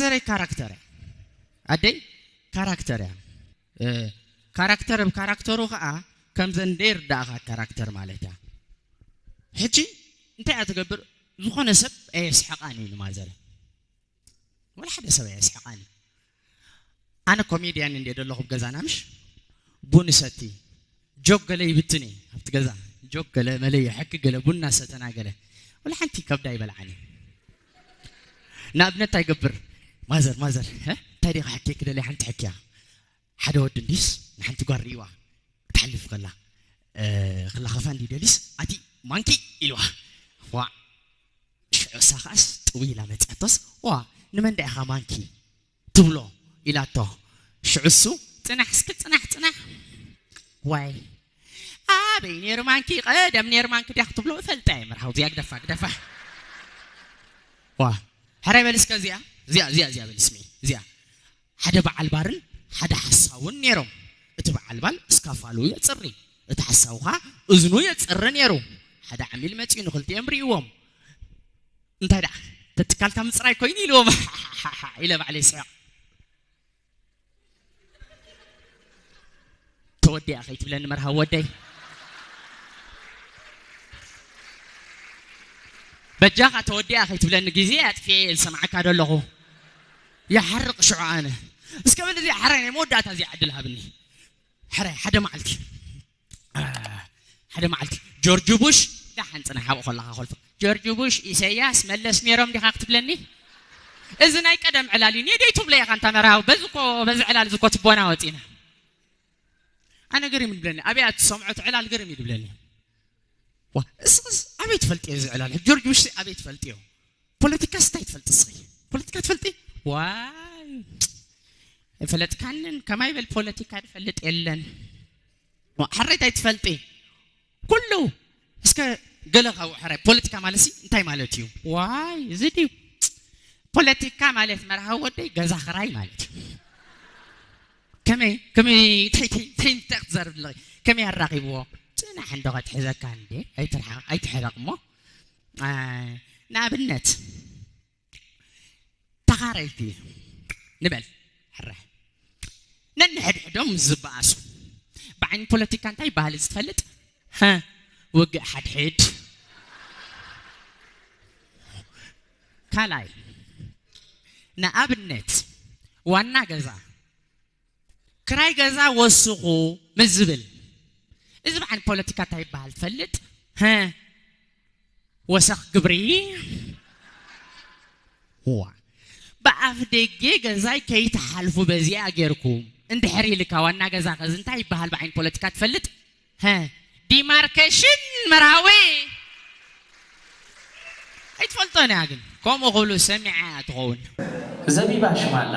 ዘረይ ካራክተር እያ። ኣደይ ካራክተር እያ። እ፣ ካራክተር ብ ካራክተሩ ኸኣ ከምዘን ደይርዳእኻ ካራክተር ማለት እያ። ሕጂ እንታይ እያ ትገብር? ዝኾነ ሰብ ኣየስሕቓን እዩ ንማዘር። ወላ ሓደ ሰብ ኣየስሕቓን እዩ። ኣነ ኮሜድያን እንድየ ዘለኹ ኣብ ገዛና ምሽ ቡን ሰቲ ጆክ ገለ ይብትን እየ ኣብቲ ገዛ። ጆክ ገለ መለየ ሕኪ ገለ ቡና ሰተና ገለ ወላ ሓንቲ ከብዳ ይበልዓኒ። ንኣብነት እንታይ ይገብር? ማዘር ማዘር ሀ? እንታይ ዲኻ ሕኪ ክደልያ ሓንቲ ሕኪያ ሓደ ወዲ እንዲስ ንሓንቲ ጓር ሪእዋ ክትሓልፍ ከላ እ፣ ክላኸፋ እንዲ ደሊስ ኣቲ ማንኪ ኢልዋ። ዋ ሽዑ እሳ ከኣስ ጥው ኢላ መፅኣቶስ ዋ ንመን ዳ ኢኻ ማንኪ ትብሎ ኢላቶ። ሽዑ እሱ ጽናሕ እስኪ ጽናሕ ጽናሕ ዋይ ኣበይ ነይሩ ማንኪ ቀደም ነይሩ ማንኪ ድያ ክትብሎ እፈልጣ እየ መርሃው እዚኣ ግደፋ ግደፋ ዋ ሕራይ በል እስከ እዚኣ እዚኣ እዚኣ እዚኣ በል ስሚ እዚኣ ሓደ በዓል ባርን ሓደ ሓሳውን ነይሮም። እቲ በዓል ባል እስካፋሉ የጽሪ፣ እቲ ሓሳው ኸኣ እዝኑ የጽሪ ነይሩ። ሓደ ዓሚል መጺኡ ንኽልቲኦም ርእይዎም። እንታይ ደኣ ተትካልካ ምጽራይ ኮይኑ ኢልዎም ኢለ ባዕለይ ስሕቕ። ተወዲኣ ከይትብለኒ መርሃብ ወደይ። በጃኻ ተወዲኣ ከይትብለኒ ግዜ ኣጥፊኤ እየ ዝሰምዓካ ደለኹ። ይሓርቕ ሽዑ ኣነ እስከ በል እዚ ሓራይ ናይ መወዳእታ እዚ ዕድል ሃብኒ። ሕራይ ሓደ መዓልቲ አ፣ ሓደ መዓልቲ ጆርጅ ቡሽ ዳሓን ጽናሕ ኣብኡ ከለኻ ኮልፎ ጆርጅ ቡሽ ኢሰያስ መለስ ነይሮም ዲኻ ክትብለኒ? እዚ ናይ ቀደም ዕላል እዩ። ኔደይ ትብሎ ኢኻ እንታ መርሃዊ በዚ እኮ በዚ ዕላል እዚ እኮ ትቦና ወጺና። ኣነ ግርም ይብለኒ ኣብያ ትሰምዖ እቲ ዕላል ግርም ይብለኒ። ዋ እስኽስ ኣበይ ትፈልጥዮ እዚ ዕላል ጆርጅ ቡሽ ኣበይ ትፈልጥዮ? ፖለቲካስ እንታይ ትፈልጢ እስኺ? ፖለቲካ ትፈልጢ? ዋይ ኣይፈለጥካንን ከማይ በል ፖለቲካ ዝፈልጥ የለን። ዋ፣ ሕራይ እንታይ ትፈልጢ? ኩሉ እስከ ገለ ካብኡ ሕራይ ፖለቲካ ማለት ሲ እንታይ ማለት እዩ? ዋይ እዚ ድዩ ፖለቲካ ማለት መርሃዊ ወደይ ገዛ ክራይ ማለት እዩ። ከመይ ከመይ እንታይ እንታይ እንታይ እንታይ ክትዛረብ ኣለኺ? ከመይ ኣራኺብዎ? ጽናሕ እንዶ ከትሕዘካ እንዴ ኣይትርሓቕ ኣይትሕረቕ እሞ ኣ፣ ንኣብነት ተኻረይቲ ንበል ሕራይ ነንሕድሕዶም ምስ ዝበኣሱ ብዓይኒ ፖለቲካ እንታይ ይበሃል እዚ ትፈልጥ? ሀ ውግእ ሓድሕድ ካልኣይ ንኣብነት ዋና ገዛ ክራይ ገዛ ወስኹ ምስ ዝብል እዚ በዓል ፖለቲካ እንታይ ይበሃል ትፈልጥ? ሀ ወሰኽ ግብሪ ዋ ብኣፍ ደጌ ገዛይ ከይትሓልፉ በዚኣ ጌርኩም እንድሕር ኢልካ ዋና ገዛ ከዚ እንታይ ይበሃል ብዓይን ፖለቲካ ትፈልጥ? ሀ ዲማርኬሽን መርሃዊ ኣይትፈልጦን እያ ግን ከምኡ ክብሉ ሰሚዓ እያ ትኸውን። ዘቢባ ሽማላ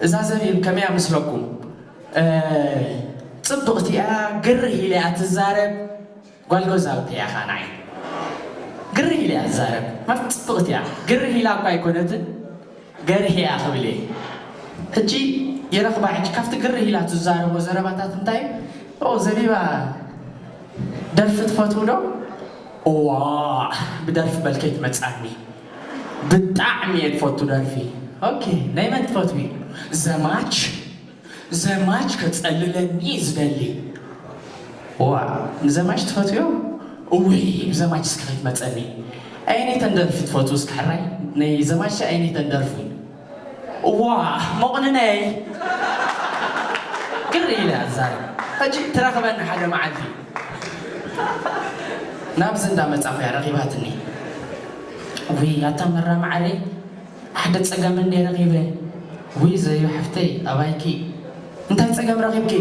እዛ ዘቢብ ከመይ እያ ምስለኩም? እ፣ ጽብቕቲ እያ፣ ግርህ ኢላ እያ ትዛረብ። ጓል ገዛውቲ እያ ኸዓ ንዓይ ግርህ ኢላ እያ ትዛረብ። ማለት ጽብቕቲ እያ፣ ግርህ ኢላ እኳ ኣይኮነትን። ገርህ እያ ክብል እየ። ሕጂ ይረኽባ። ሕጂ ካብቲ ግርህ ኢላ ትዛረቦ ዘረባታት እንታይ? ኦ ዘቢባ ደርፊ ትፈትዊ ዶ? እዋ ብደርፊ በል ከይትመጻኒ። ብጣዕሚ እየ ትፈቱ ደርፊ። ኦኬ ናይ መን ትፈትዊ? ዘማች ዘማች ከጸልለኒ ዝደሊ። ዋ ንዘማች ትፈትዮ? እውይ ብዘማች እስከ ከይትመጸኒ። ኣየነይተን ደርፊ ትፈትው እስከ ሕራይ? ናይ ዘማች ኣየነይተን ደርፊ? ዋ መቑንነይ ግር ኢለ ኣዛርብ። ሕጂ ትረኽበኒ ሓደ መዓልቲ። ናብዚ እንዳመጻኹ እያ ረኺባትኒ። ውይ ኣታ መራ መዓረይ ሓደ ጸገም እንደ ረኺበ። ውይ ዘዩ ሓፍተይ ኣባይኪ እንታይ ጸገም ረኺብኪ?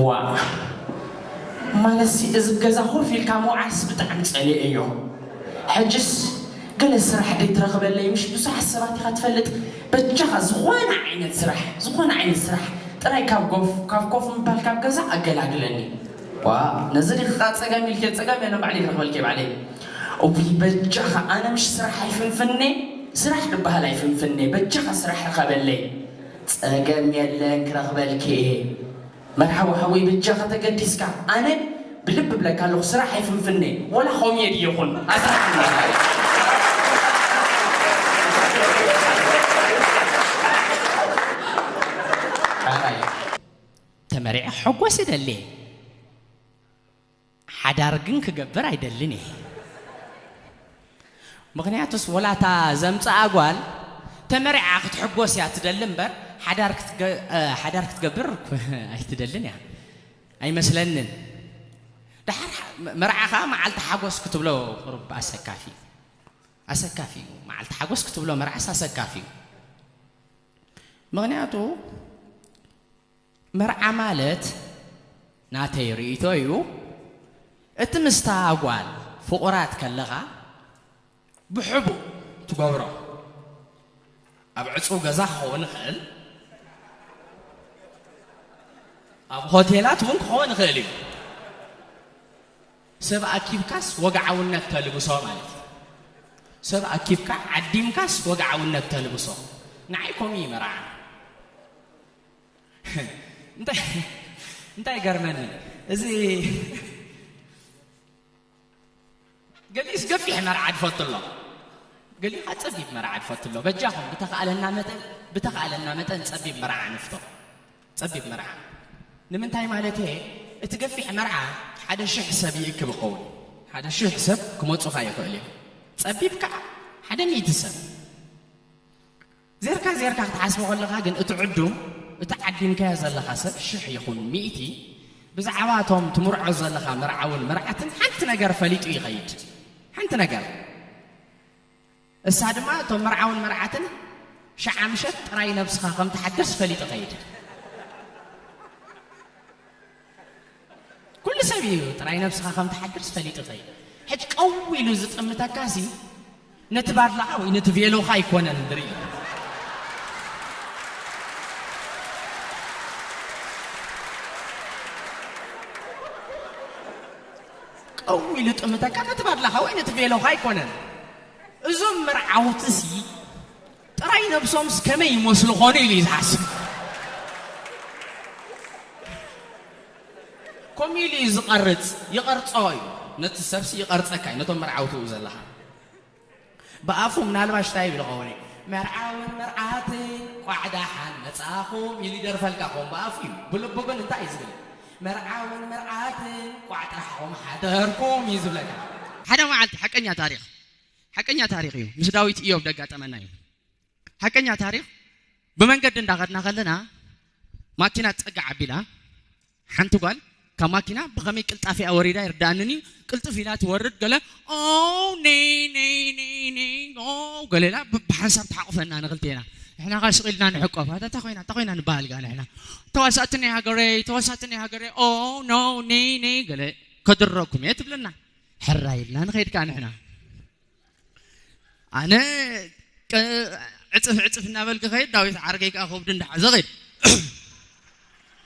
ዋ ማለትሲ እዚ ገዛ ኮፍ ኢልካ ምውዓልስ ብጣዕሚ ጸሊኤዮ። ሕጅስ ገለ ስራሕ ደይትረኽበለይ ምሽ ብዙሓት ሰባት ኢኻ ትፈልጥ። በጃኻ ዝኾነ ዓይነት ስራሕ ዝኾነ ዓይነት ስራሕ ጥራይ ካብ ጎፍ ካብ ኮፍ ምባል ካብ ገዛ ኣገላግለኒ። ዋ ነዚ ዲኻ ጸገም ኢልኪ ጸገም የለን ባዕለይ ክረኽበልኪ ባዕለይ። እውይ በጃኻ ኣነ ምሽ ስራሕ ኣይፍንፍኔ ስራሕ ዝበሃል ኣይፍንፍኔ በጃኻ ስራሕ ርኸበለይ። ጸገም የለን ክረኽበልኪ እየ። መርሓባ ሓወይ በጃኻ ተገዲስካ ኣነ ብልቢ ብለካ ኣለኹ ስራሕ ኣይፍንፍኔ ወላ ኮሜዲ ይኹን ኣስራሕ መሪዐ ክሕጎስ ይደሊ እየ። ሓዳር ግን ክገብር ኣይደልን እየ። ምኽንያቱስ ወላታ ዘምፀኣ ጓል ተመሪዓ ክትሕጎስ እያ ትደሊ እምበር ሓዳር ክትገ- እ፣ ሓዳር ክትገብር ኣይትደልን እያ ኣይመስለንን። ደሓር መርዓ ከዓ መዓልቲ ሓጎስ ክትብሎ ቁሩብ ኣሰካፊ እዩ። ኣሰካፊ እዩ። መዓልቲ ሓጎስ ክትብሎ መርዓስ ኣሰካፊ እዩ። ምኽንያቱ መርዓ ማለት ናተይ ርእይቶ እዩ። እቲ ምስታ ጓል ፍቑራት ከለኻ ብሕቡእ ትገብሮ። ኣብ ዕፁው ገዛ ክኸውን ይኽእል፣ ኣብ ሆቴላት እውን ክኸውን ይኽእል እዩ። ሰብ ኣኪብካስ ወግዓውነት ተልብሶ ማለት እዩ። ሰብ ኣኪብካ ዓዲምካስ ወግዓውነት ተልብሶ። ንዓይ ከምኡ እዩ መርዓ። እንታይ እንታይ ይገርመኒ እዚ ገሊኡስ ገፊሕ መርዓ ድፈቱ ኣሎ፣ ገሊኡ ኸዓ ጸቢብ መርዓ ድፈቱ ኣሎ። በጃኹም ብተኻእለና መጠን ብተኻእለና መጠን ጸቢብ መርዓ ንፍቶ። ጸቢብ መርዓ ንምንታይ ማለት እየ? እቲ ገፊሕ መርዓ ሓደ ሽሕ ሰብ ይእክብ ይኸውን። ሓደ ሽሕ ሰብ ክመጹኻ ይኽእል እዩ። ጸቢብ ከዓ ሓደ ሚእቲ ሰብ። ዜርካ ዜርካ ክትሓስቦ ከለኻ ግን እቲ ዕዱም፣ እቲ ዓዲምካዮ ዘለኻ ሰብ ሽሕ ይኹን ሚእቲ፣ ብዛዕባ እቶም ትምርዖ ዘለኻ መርዓውን መርዓትን ሓንቲ ነገር ፈሊጡ ይኸይድ። ሓንቲ ነገር። እሳ ድማ እቶም መርዓውን መርዓትን ሸዓ ምሸት ጥራይ ነብስኻ ከም ትሓድርስ ፈሊጡ ይኸይድ። ኩሉ ሰብ እዩ ጥራይ ነብስኻ ከም ትሓድርስ ፈሊጡ ይኸይድ። ሕጂ ቀው ኢሉ ዝጥምተካሲ ነቲ ባድላኻ ወይ ነቲ ቬሎኻ ኣይኮነን ዝርኢ። ቀው ኢሉ ጥምተካ ነቲ ባድላኻ ወይ ነቲ ቬሎኻ ኣይኮነን። እዞም መርዓውትሲ ጥራይ ነብሶምስ ከመይ ይመስሉ ኾኑ ኢሉ እዩ ዝሓስብ። ከምኡ ኢሉ እዩ ዝቐርጽ፣ ይቐርጾ እዩ። ነቲ ሰብሲ ይቐርጸካ እዩ፣ ነቶም መርዓውትኡ ዘለኻ። ብኣፉ ምናልባሽ እንታይ ይብል ኸውን እዩ? "መርዓውን መርዓትን ቋዕ ደሓን መጻኹም" ኢሉ ይደርፈልካ ኸውን ብኣፉ እዩ። ብልቡ ግን እንታይ እዩ ዝብል? "መርዓውን መርዓትን ቋዕ ጥራሕኹም ሓደርኩም" እዩ ዝብለካ። ሓደ መዓልቲ ሓቀኛ ታሪኽ፣ ሓቀኛ ታሪኽ እዩ። ምስ ዳዊት ኢዮብ ደጋጠመና እዩ። ሓቀኛ ታሪኽ። ብመንገዲ እንዳኸድና ከለና ማኪና ጸጋ ዓቢላ ሓንቲ ጓል ካብ ማኪና ብኸመይ ቅልጣፊ እያ ወሪዳ ይርዳእንን እዩ። ቅልጥፍ ኢላ ትወርድ ገለ "ኦ ነይ ነይ ነይ ነይ ኦ" ገለ ኢላ ብ- ብሓንሳብ ትሓቑፈና ንኽልቴና። ንሕና ኸዓ ስቕ ኢልና ንሕቆፋ። እታ ኮይና እታ ኮይና ንበሃል ጋ ንሕና ተዋሳእቲ ናይ ሃገረይ ተዋሳእቲ ናይ ሃገረይ "ኦ ኖ ነይ ነይ" ገለ "ከድረኩም እየ" ትብለና። ሕራይ ኢልና ንኸይድ ከኣ ንሕና ኣነ ቀ- ዕፅፍ ዕፅፍ እናበልክ ኸይድ ዳዊት ዓርከይ ከዓ ከብዱ እንዳሓዘ ኸይድ።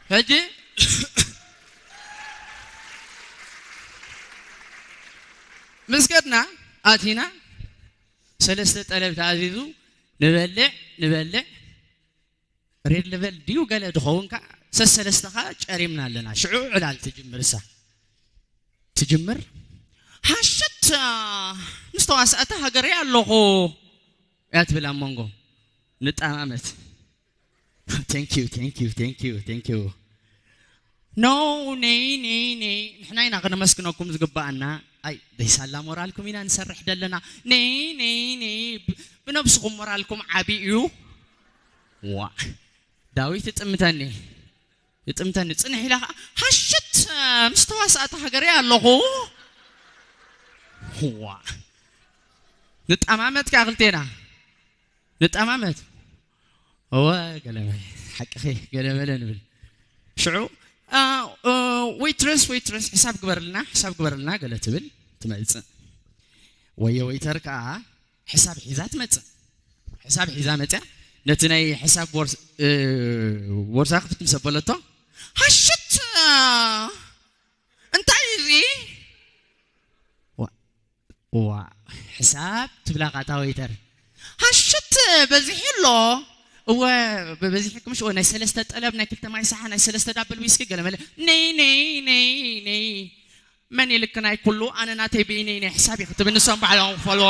ሕጂ ምስ ከድና ኣቲና ሰለስተ ጠለብ ተኣዚዙ ንበልዕ ንበልዕ ሬድ ለቨል ድዩ ገለ ድኸውን ከዓ ሰሰለስተኻ ጨሪምና ኣለና። ሽዑ ዕላል ትጅምር እሳ ትጅምር ሃሸት ምስ ተዋሳእቲ ሃገረይ ኣለኹ እያ ትብል ኣብ መንጎ ንጠማመት። Thank you, thank you, thank you, thank you. No, ነይ ነይ ነይ ንሕና ኢና ክነመስግነኩም ዝግባኣና። ኣይ ደይሳላ ሞራልኩም ኢና ንሰርሕ ደለና። ነይ ነይ ነይ ብ- ብነብስኹም ሞራልኩም ዓቢ እዩ። ዋ ዳዊት ይጥምተኒ ይጥምተኒ ጽንሕ ኢላ ከዓ ሃሽት ምስ ተዋሳእቲ ሃገረይ ኣለኹ። ዋ ንጠማመት ከዓ ክልቴና ንጠማመት። እወ ገለመ ሓቅኺ ገለመለ ንብል። ሽዑ ዌይትረስ ዌይትረስ ሕሳብ ግበርልና ሕሳብ ግበርልና ገለ ትብል ትመጽእ። ወየ ወይተር ከዓ ሕሳብ ሒዛ ትመጽእ። ሕሳብ ሒዛ መጽያ ነቲ ናይ ሕሳብ ቦርሳ ክፍት ምስ ኣበለቶ ሃሽት እንታይ እዚ ዋ ሕሳብ ትብላ ቃታ ወይተር ሃሽት በዚሕ ኣሎ እወ በዚሕኩም ሽወ ናይ ሰለስተ ጠለብ ናይ ክልተ ማይ ሰሓ ናይ ሰለስተ ዳብል ዊስኪ ገለመለ ነይ ነይ ነይ ነይ መን ኢልክ ናይ ኩሉ ኣነ ናተይ ብኢነይ ናይ ሕሳብ እዩ ክትብል ንሶም ባዕሎም ክፈልዎ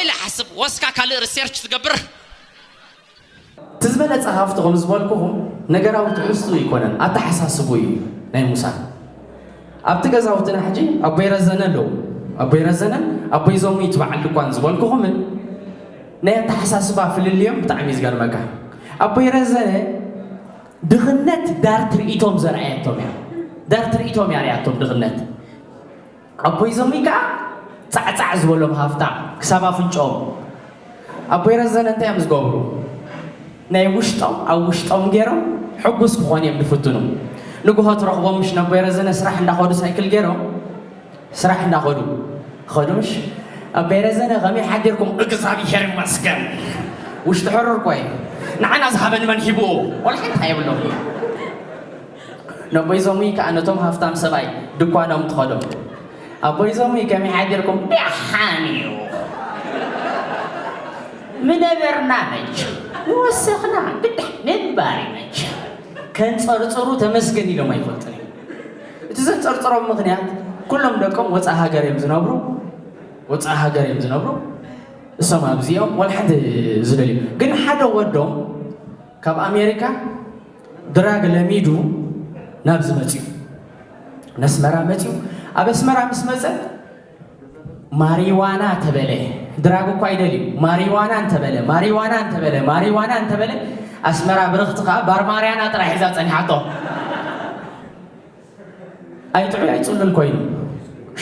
ኢለ ሓስብ ወስካ ካልእ ሪሰርች ትገብር። እቲ ዝበለፀ ሃፍቲ ከም ዝበልኩኹም ነገራዊ ትሕዝቱ ይኮነን ኣተሓሳስቡ እዩ ናይ ሙሳ። ኣብቲ ገዛውትና ሕጂ ኣቦይ ረዘነ ኣለዉ። ኣቦይ ረዘነ ኣቦይ ዞሙ ይትበዓል ድኳን ዝበልኩኹምን ናይ ኣተሓሳስባ ፍልልዮም ብጣዕሚ እዩ ዝገርመካ። ኣቦይ ረዘነ ድኽነት ዳር ትርኢቶም ዘርኣየቶም እያ። ዳር ትርኢቶም እያ ርኣያቶም ድኽነት። ኣቦይ ዞሙይ ከዓ ፃዕፃዕ ዝበሎም ሃፍታ ክሳብ ኣፍንጮም። ኣቦይ ረዘነ እንታይ እዮም ዝገብሩ? ናይ ውሽጦም ኣብ ውሽጦም ገይሮም ሕጉስ ክኾኑ እዮም ዝፍትኑ። ንግሆ ትረኽቦም ምሽ ነቦይ ረዘነ ስራሕ እንዳኸዱ ሳይክል ገይሮም ስራሕ እንዳኸዱ ኸዱ ምሽ ኣቦይ ረዘነ ከመይ ሓዲርኩም? እግዚኣብሔር ይመስገን። ውሽጢ ሕሩር እኮ እዩ። ንዓና ዝሃበኒ መን ሂብዎ? ወላ ሓንቲ የብሎም። ነቦይ ዞሙይ ከኣ ነቶም ሃፍታም ሰብኣይ ድኳኖም ትኸዶም። ኣቦይ ዞሙይ ከመይ ሓዲርኩም? ደሓን እዩ። ምነበርና መቸም፣ ምወሰኽና ግዳ ምንባር እዩ መቸም። ከንጸርጽሩ ተመስገን ኢሎም ኣይፈልጡን እዮም። እቲ ዘንጸርጽሮም ምኽንያት፣ ኩሎም ደቆም ወጻኢ ሃገር እዮም ዝነብሩ፣ ወጻኢ ሃገር እዮም ዝነብሩ። እሶም ኣብዚኦም ወላ ሓንቲ ዝደልዩ። ግን ሓደ ወዶም ካብ ኣሜሪካ ድራግ ለሚዱ ናብዚ መጽዩ። ነስመራ መጽዩ። ኣብ ኣስመራ ምስ መጸ ማሪዋና ተበለ። ድራግ እኳ ይደልዩ። ማሪዋና እንተበለ፣ ማሪዋና እንተበለ፣ ማሪዋና እንተበለ፣ ኣስመራ ብርኽቲ ከኣ ባር ማርያና ጥራሕ ሒዛ ጸኒሓቶ። ኣይጥዑይ ኣይጽሉል ኮይኑ።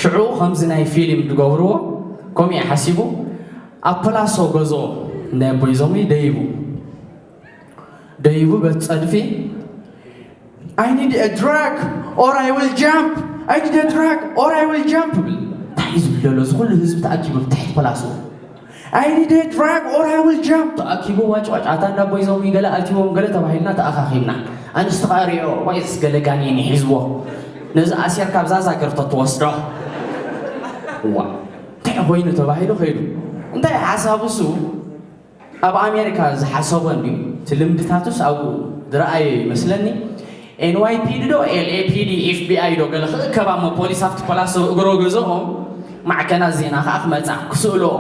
ሽዑ ከምዚ ናይ ፊልም ዝገብርዎ ከምኡ እዩ ሓሲቡ። ኣብ ፕላሶ ገዝኦ ናይ ኣቦይ ዞሚ ደይቡ። ደይቡ በቲ ጸድፊ፣ "I need a drug or I will jump, I need a drug or I will jump" ይብል። እንታይ እዩ ዝብል ዘሎ? እዚ ኩሉ ህዝቢ ተኣኪቡ ኣብ ትሕቲ ፕላሶ፣ "I need a drug or I will jump" ተኣኪቡ ዋጭ ዋጭ። ኣታ እንዳ ኣቦይ ዞሚ ገለ ኣትይዎም ገለ ተባሂልና ተኣኻኺብና። ኣንስቲ ከኣ ሪኦ፣ "ዋይስ ገለ ጋኔን ይሒዝዎ፣ ነዚ ኣሲርካ ኣብዛ ዛግርቶ ትወስዶ?" ዋ፣ እንታይ ኮይኑ ተባሂሉ ከይዱ። እንታይ ሓሳቡ እሱ? ኣብ ኣሜሪካ ዝሓሰቦ እንድዩ፣ እቲ ልምድታቱስ ኣብኡ ዝረኣዮ ይመስለኒ። ኤን ዋይ ፒ ዲ ዶ፣ ኤል ኤ ፒ ዲ፣ ኤፍ ቢ ኣይ ዶ ገለ ክእከባ እሞ ፖሊስ ኣብቲ ፓላሶ እግሮ ገዝኦም ማዕከናት ዜና ከኣ ክመጻ ክስእልኦ፣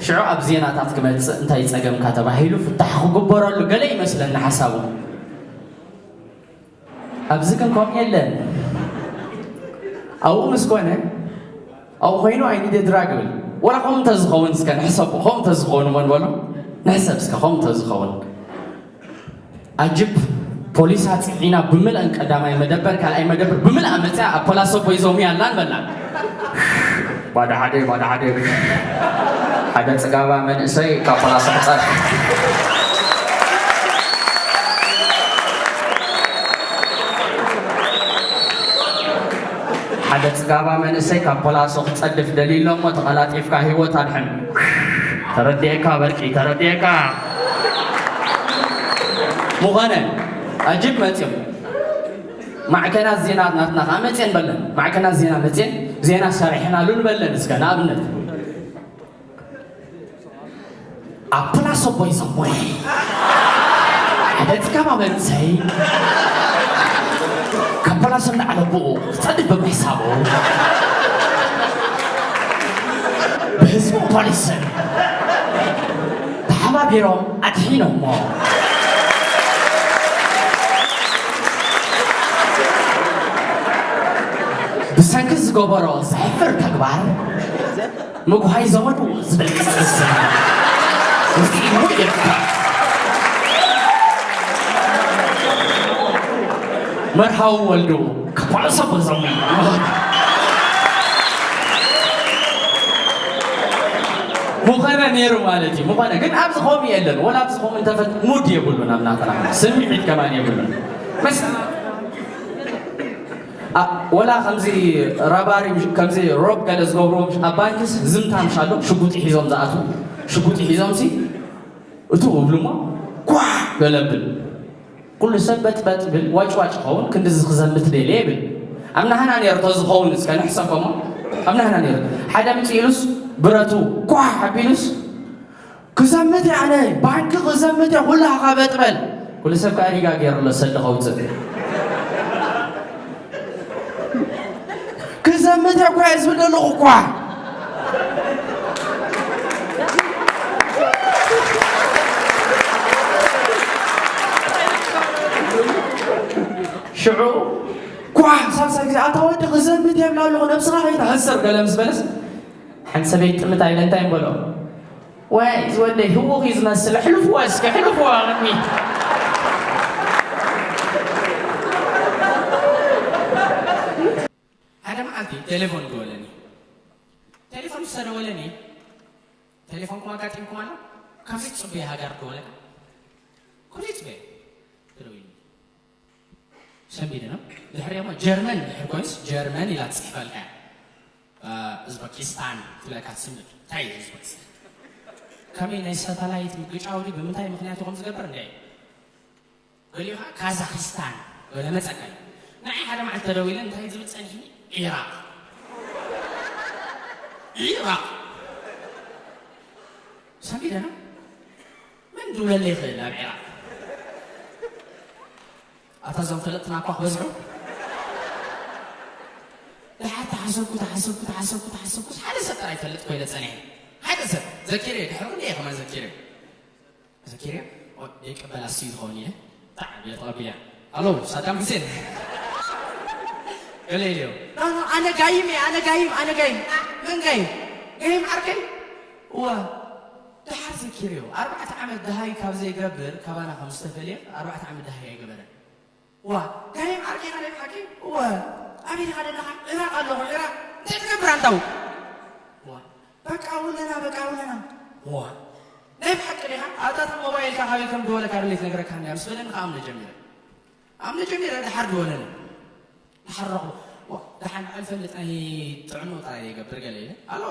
ሽዑ ኣብ ዜናታት ክመጽእ እንታይ ጸገምካ ተባሂሉ ፍታሕ ክግበረሉ ገለ ይመስለኒ ሓሳቡ። ኣብዚ ግን ከምኡ የለን። ኣብኡ ምስ ኮነ፣ ኣብኡ ኮይኑ ኣይንደ ድራግ ብል። ወላ ከምኡ እንተዝኸውን እስከ ንሕሰቦ፣ ከምኡ እንተዝኸውን እሞ ንበሎ። ንሕሰብ እስከ ከምኡ እንተዝኸውን። ኣጅብ ፖሊስ ኣጽዒና ብምልአን ቀዳማይ መደበር፣ ካልኣይ መደበር ብምልኣ መጽያ ኣብ ፖላሶ ቦይዞም ያላ ንበላ። ባዳ ሓደ፣ ባዳ ሓደ። ሓደ ጽጋባ መንእሰይ ካብ ፖላሶ ሕጻን። ሓደ ጽጋባ መንእሰይ ካብ ፖላሶ ክጸድፍ ደልዩ ኣሎ እሞ ተቐላጢፍካ ህይወት ኣድሕን። ተረዲኤካ በርቂ፣ ተረዲኤካ። ምኾነ፣ ኣጅብ መጽዮም። ማዕከናት ዜና ናትና ከኣ መጽየን በለን። ማዕከናት ዜና መጽየን፣ ዜና ሰሪሕናሉ ንበለን እስከ፣ ንኣብነት። ኣብ ፕላሶ ቦይ ዘሞይ ሓደ ጽጋባ መንእሰይ ካብ ፕላሶ እንዳዓለቡ ክጸድፍ ብምሕሳቡ ብህዝቢ ፖሊስን ተሓባቢሮም ኣድሒኖሞ። ብሰንኪ ዝገበሮ ዘሕፍር ተግባር ምጉሃይ ዘመዱ ዝብል ቅጽል ስም ውጽኢት ይርከብ። መርሃዊ ወልዱ ክጳልሶ ብዞም ምኾነ ነይሩ ማለት እዩ። ምኾነ ግን ኣብዚ ኸምኡ የለን። ወላ ኣብዚ ኸምኡ እንተፈት ሙድ የብሉን፣ ኣብ ናትና ስምዒት ከማን የብሉን። መስ ኣ- ወላ ከምዚ ረባሪ ምሽ- ከምዚ ሮብ ገለ ዝገብርዎ ምሽ- ኣብ ባንክስ ዝምታ ምሽ ኣሎ፣ ሽጉጢ ሒዞም ዝኣትዉ። ሽጉጢ ሒዞም ሲ እቱ እብሉ እሞ ኳ በለብል። ኩሉ ሰብ በጥበጥ ብል፣ ዋጭ ዋጭ ኸውን፣ ክንድዚ ክዘምት ደልየ ይብል። ኣብ ናህና ነይሩ ተዝኸውን እስከ ንሕሰቦሞ። ኣብ ናህና ነይሩ ሓደ ምጽእ ኢሉስ ብረቱ ኳ ኣቢሉስ ክዘምት እየ ኣነ፣ ባንክ ክዘምት እየ፣ ኩላኻ በጥ በል። ኩሉ ሰብ ከኣ ሪጋ ገይሩ ኣሎ፣ ሰዲ ከውጽእ። ክዘምት እየ እኳ እየ ዝብል ዘለኹ እኳ። ሽዑ፣ ኳ፣ ሳልሳይ ግዜ፣ ኣታ ወዲ ክዘምት እየ እብላ ኣለኹ፣ ነብስኻ ከይትሕስር፣ ገለ ምስ በለስ፣ ሓንቲ ሰበይቲ ጥምት ኣይለ እንታይ እምበሎ? ወይ፣ እዚ ወደይ ህውኽ እዩ ዝመስል፣ ኣሕልፍዎ እስከ፣ ኣሕልፍዎ ቅድሚ። ሓደ መዓልቲ ቴሌፎን ደወለኒ። ቴሌፎን ምስ ተደወለኒ፣ "ቴሌፎንኩም ኣጋጢምኩም ኣሎ? ካብዚ ትጽበዮ ሃገር ደወለካ?" "ኩሉ ይጽበዮ፣ ተደዊሉ." ሰንቢደ ነው። ድሕሪኦም ጀርመን ድሕር ኮይንስ ጀርመን ኢላ ትጽሕፈልካ እያ። እ፣ ኡዝበኪስታን ትብለካ ትስምዕ። እንታይ እዩ ኡዝበኪስታን? ከመይ ናይ ሳተላይት ምግጫው ድዩ? ብምንታይ ምኽንያት እዩ ከም ዝገብር እንደ ገሊኡ ከዓ ካዛክስታን ገለ መፀካ እዩ። ንዓይ ሓደ መዓልቲ ተደዊለ እንታይ ዝብል ፀኒሕኒ? ኢራቕ። ኢራቕ። ሰሚደና? መን ድውለለ ይኽእል ኣብ ኢራቕ? ኣታ እዞም ፈለጥትና እኳ ክበዝሑ። ድሓር ተሓሰብኩ ተሓሰብኩ ተሓሰብኩ ተሓሰብኩ ሓደ ሰብ ጥራይ ይፈልጥ ኮይነ ፀኒሐ። ሓደ ሰብ ዘኪረ ድሕር እንደ ከማን ዘኪረ ዘኪረ ይቀበል ኣስዩ ዝኸውን ኢለ ብጣዕሚ እየ ተቐቢለ። ኣሎ ሳዳም ሁሴን ገለ ኢልዮ። ኣነ ጋይም እየ ኣነ ጋይም ኣነ ጋይም። ምን ጋይም? ጋይም ዓርከይ። እዋ ድሓር ዘኪርዮ ኣርባዕተ ዓመት ደሃይ ካብ ዘይገብር ካባና ከም ዝተፈልየ ኣርባዕተ ዓመት ደሃይ ኣይገበረን። እዋ ጋይም ዓርከይ ኻደ ሓቂ። እወ ኣበይ ዲኻ ዘለኻ? ዕራቕ ኣለኹ። ዕራቕ እንታይ ትገብር ኣንታው? እዋ በቃ ውለና በቃ ውለና። እዋ ናይ ብሓቂ ዲኻ? ኣብታ ሞባይልካ ካበይ ከም ደወለካ ድሌት ነገረካ እንድያ ምስ በለኒ ከኣምነ ጀሚረ። ኣምነ ጀሚረ ድሓር ደወለኒ። ተሓረቑ። ዋ፣ ደሓን ዕልፈ ልጣይ ጥዕኖ ጥራይ ይገብር ገለ ኢለ። ኣሎ፣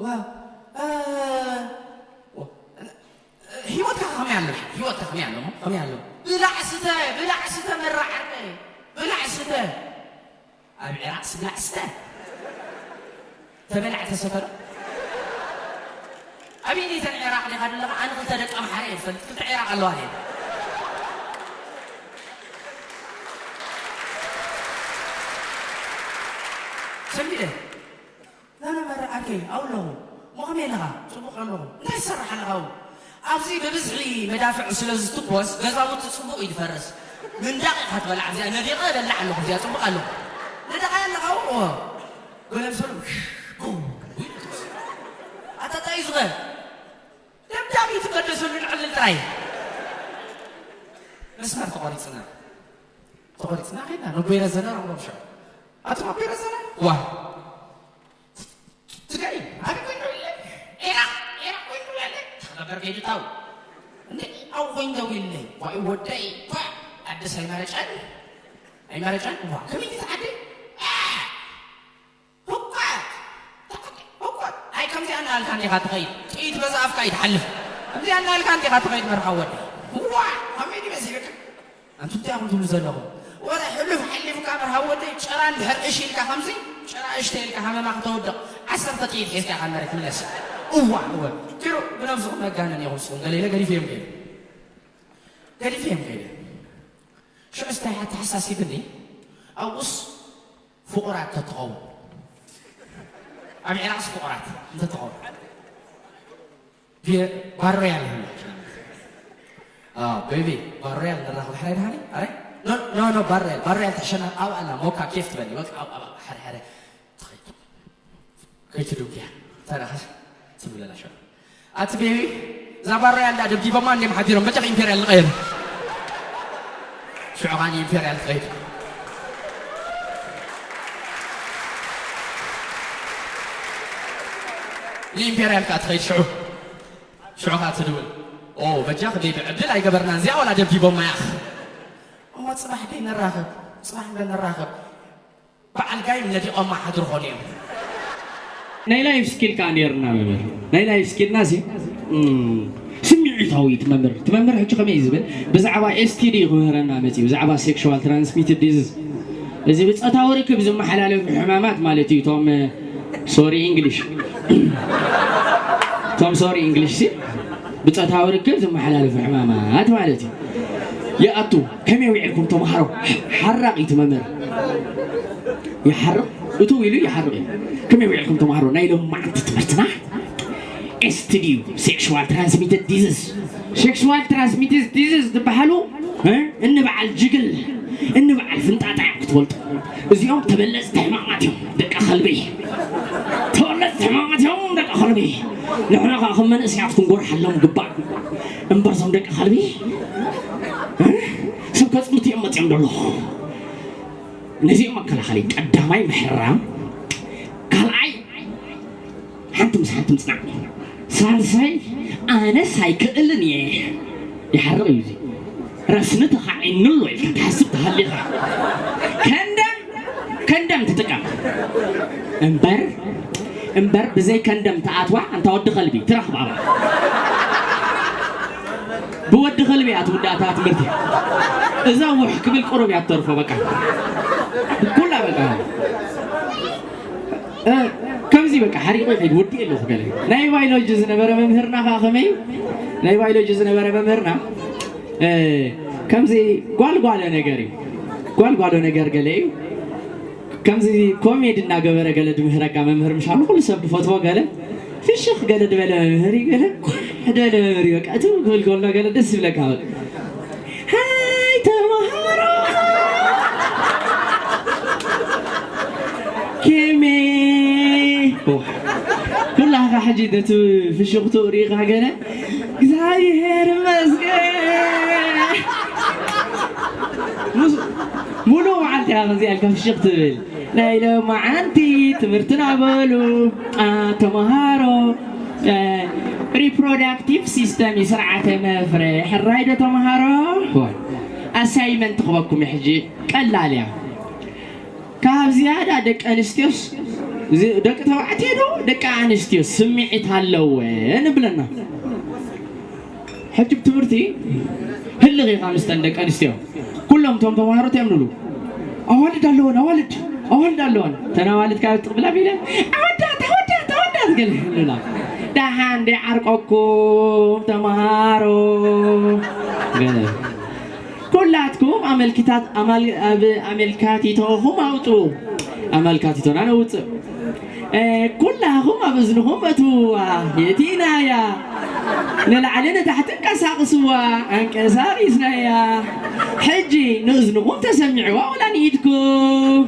ዋ፣ እ፣ ዋ፣ እ፣ ህይወትካ ከመይ ኣሎ? ህይወትካ ከመይ ኣሎ? ከመይ ኣሎ? ብላዕ ስተ፣ ብላዕ ስተ መራ ዓርከይ። ብላዕ ስተ። ኣብ ዒራቕስ ብላዕ ስተ። ተበላዕ ተሰተ ዶ? ኣበየነይተን ዒራቕ ዲኻ ዘለኻ? ኣነ ክልተ ደቂ ኣምሓራ እየ ዝፈልጥ። ክልተ ዒራቕ ኣለዋ ድየን? ሰሚረ፣ ላላ መራ ዓርከይ፣ ኣብኡ ኣለኹ። እሞ ከመይ ኣለኻ? ጽቡቕ ኣለኹ። እንታይ ትሰርሕ ኣለኻ ኣብኡ? ኣብዚ ብብዝሒ መዳፍዕ ስለ ዝትኮስ፣ ገዛውቲ ጽቡቕ እዩ ዝፈርስ። ምንዳቕ ኢኻ ትበልዕ ኣብዚኣ። ነዲቐ እበልዕ ኣለኹ እዚኣ፣ ጽቡቕ ኣለኹ። ነዳቒ ኣለኻ ኣብኡ? እወ። ገለ ምስ በሉ፣ ኣታ ታይ እዩ ዝኸ? ደብዳብ እዩ ትቀደሰሉ፣ ንዕልል ጥራይ። መስመር ተቖሪጽና። ተቖሪጽና ኸድና። ነቦይ ረዘነ ረኽቦም ሽዑ። ኣቶ ነቦይ ረዘነ? ዋ። ትግራይ፣ ኣበይ ኮይኑ ኢለ? ኢራቕ፣ ኢራቕ ኮይኑ ኢለ። ተኸበር ከይዱ ታው። እንዴ፣ ኣው ኮይኑ ደው ኢለ። ዋይ ወደይ፣ ኳ። ኣደስ ኣይመረጨን? ኣይመረጨን? ዋ፣ ከመይ ትዓዲ? አ! ህቋት! ህቋት! ኣይ፣ ከምዚኣ እናበልካ እንዲኻ ትኸይድ። ጥይት በዛ ኣፍካ እዩ ትሓልፍ። ከምዚኣ እናበልካ እንዲኻ ትኸይድ፣ መርሓ ወዲ። ዋ! ከመይ ድዩ መሲልካ? ኣንቱም እንታይ ኢኹም ትብሉ ዘለኹም? ወረ ሕሉፍ ሓሊፉካ፣ መርሃ ወደይ፣ ጭራ እንድሕር እሽ ኢልካ፣ ከምዚ ጭራ እሽተ ኢልካ፣ ሃመማ ከተውድቕ፣ ዓሰርተ ጥይት ሒዝካ ኢኻ መሬት ምለስ። እዋ፣ እወ። ኪሮ፣ ብነብስኹም መጋነን ኢኹም ንስኹም። ገለ ኢለ ገዲፈዮም ከይደ። ገዲፈዮም ከይደ። ሽዑስ እንታይ ኣተሓሳሲብኒ? ኣብኡስ ፍቑራት ተትኸውን። ኣብ ዒራቕስ ፍቑራት እንተትኸውን። ቢ-፣ ባር ሮያል ይህሉ። ኣዎ፣ ቤቢ፣ ባር ሮያል ንራኸብ። ሕራይ ደሃኒ? ኣረ? ኖ፣ ኖ፣ ኖ፣ ባር ሮያል፣ ባር ሮያል ትሕሸና። ኣብ ኣላ፣ ሞካ፣ ኬፍ ትበሊ። በቃ፣ ኣብ፣ ኣብ፣ ሕረ፣ ሕረ። ከይትድውያ። ተረኸስ፣ ትብለላ ሸው። ኣቲ ቤቢ፣ እዛ ባር ሮያል ዳ ደብዲቦማ እንዲም ሓዲሮም፣ በጃ ኢምፔርያል ንቐየር። ሽዑ ኻኒ ኢምፔርያል ትኸይድ። ንኢምፔርያል ከኣ ትኸይድ ሽዑ። ሽዑ ከኣ ትድውል። ኦ፣ በጃኺ ቤቢ፣ ዕድል ኣይገበርናን እዚኣ ዋላ ደብዲቦማ ያኽ። እሞ ጽባሕ ደይ ንራኸብ፣ ጽባሕ እንደ ንራኸብ። በዓል ጋይም ነዲቖማ ሓድሩ ኾኑ እዮም። ናይ ላይፍ ስኪል ከኣ ነይርና መምህር። ናይ ላይፍ ስኪልና ሲ፣ እም፣ ስምዒታዊ ትመምህር። ትመምህር ሕጂ ከመይ እዩ ዝብል? ብዛዕባ ኤስ ቲ ዲ ክምህረና መጺኡ፣ ብዛዕባ ሴክሹዋል ትራንስሚትድ ዲዚዝ። እዚ ብጾታዊ ርክብ ዝመሓላለፉ ሕማማት ማለት እዩ። እቶም፣ ሶሪ ኢንግሊሽ። እቶም ሶሪ ኢንግሊሽ ሲ፣ ብጾታዊ ርክብ ዝመሓላለፉ ሕማማት ማለት እዩ። ይኣቱ። ከመይ ውዒልኩም ተምሃሮ? ሓራቕ እዩ እቲ መምህር። ይሓርቕ፣ እትው ኢሉ ይሓርቕ እዩ። ከመይ ውዒልኩም ተምሃሮ? ናይ ሎማዓንቲ ትምህርትና ኤስ ቲ ዲ እዩ፣ ሴክሹዋል ትራንስሚትድ ዲዚዝ። ሴክሹዋል ትራንስሚትድ ዲዚዝ ዝበሃሉ፣ እ፣ እኒ በዓል ጅግል፣ እኒ በዓል ፍንጣጣ እዮም ክትፈልጡ። እዚኦም ተበለጽቲ ሕማማት እዮም፣ ደቂ ከልቢ። ተበለጽቲ ሕማማት እዮም፣ ደቂ ከልቢ። ንሕና ከኣ ከም መንእሰያት ክንጎርሓሎም ግባእ። እምበር እዞም ደቂ ከልቢ፣ እ፣ ሰብ ከጽንቱ እዮም መጺኦም ዘለዉ። ነዚኦም መከላኸሊ፣ ቀዳማይ ምሕራም፣ ካልኣይ ሓንቲ ምስ ሓንቲ ምጽናዕ፣ ሳልሳይ ኣነስ ኣይክእልን እየ። ይሓርቕ እዩ እዚ። ረስኒ ተኻዒኑ ኣሎ ኢልካ ትሓስብ ተሃሊኻ፣ ከንደም፣ ከንደም ትጥቀም። እምበር፣ እምበር ብዘይ ከንደም ተኣትዋ ኣንታ ወዲ ከልቢ ትረኽብ ኣባ። ብወዲ ከልቢ እያ ትውዳእ እታ ትምህርቲ። እዛ ውሕ ክብል ቁሩብ እያ ትተርፎ። በቃ ኩላ በቃ እ፣ ከምዚ በቃ ሓሪቑ ይኸይድ፣ ወዲእ ኣለኹ ገለ። ናይ ባዮሎጂ ዝነበረ መምህርና ኸዓ ከመይ እዩ? ናይ ባዮሎጂ ዝነበረ መምህርና እ፣ ከምዚ ጓልጓሎ ነገር እዩ። ጓልጓሎ ነገር ገለ እዩ። ከምዚ ኮሜዲ እናገበረ ገለ ድምህረካ መምህር ምሻሉ ኩሉ ሰብ ድፈትዎ ገለ ፍሽኽ ገለ ድበለ መምህር እዩ። ገለ ኳሕ ድበለ መምህር እዩ። በቃ እቲ ክብል ከሎ ገለ ደስ ይብለካ። ሃይ ተምሃሮ፣ ኬሜ። ኩላኻ ሕጂ ነቲ ፍሽኽትኡ ርኢኻ ገለ እግዚኣብሔር ይመስገን። ሙሉእ መዓልቲ ኢኻ ከምዚ ኢልካ ፍሽኽ ትብል። ናይ ሎማዓንቲ ትምህርትና በሉ፣ ኣ፣ ተምሃሮ፣ እ፣ ሪፕሮዳክቲቭ ሲስተም እዩ፣ ስርዓተ መፍረ። ሕራይ ዶ ተምሃሮ? ኣሳይመንት ክበኩም ሕጂ ቀላል እያ። ካብ ዝያዳ ደቂ ኣንስትዮስ፣ እዚ ደቂ ተባዕትዮ ዶ ደቂ ኣንስትዮ ስምዒት ኣለወን እብለና። ሕጂ ብትምህርቲ ህልኽ ኢኻ ምስተን ደቂ ኣንስትዮ። ኩሎም እቶም ተምሃሮ እንታይ እዮም ዝብሉ? ኣዋልድ ኣለወን፣ ኣዋልድ፣ ኣዋልድ ኣለወን። እተን ኣዋልድ ካብ ትቕብላ ቢለን ኣወዳት፣ ኣወዳት፣ ኣወዳት ገለ ይብሉላ። ደሓን ደይዓርቀኩም ተምሃሮ። ገለ። ኩላትኩም ኣመልክታት-፣ ኣማል-፣ ኣብ ኣመልካቲቶኹም ኣውጽኡ። ኣመልካቲቶና ነውጽእ። እ፣ ኩላኹም ኣብ እዝንኹም እትውዋ የእቲናያ። ንላዕሊ ንታሕቲ እንቀሳቕስዋ፣ ኣንቀሳቒስናያ። ሕጂ ንእዝንኹም ተሰሚዕዋ ወላ ንኢድኩም?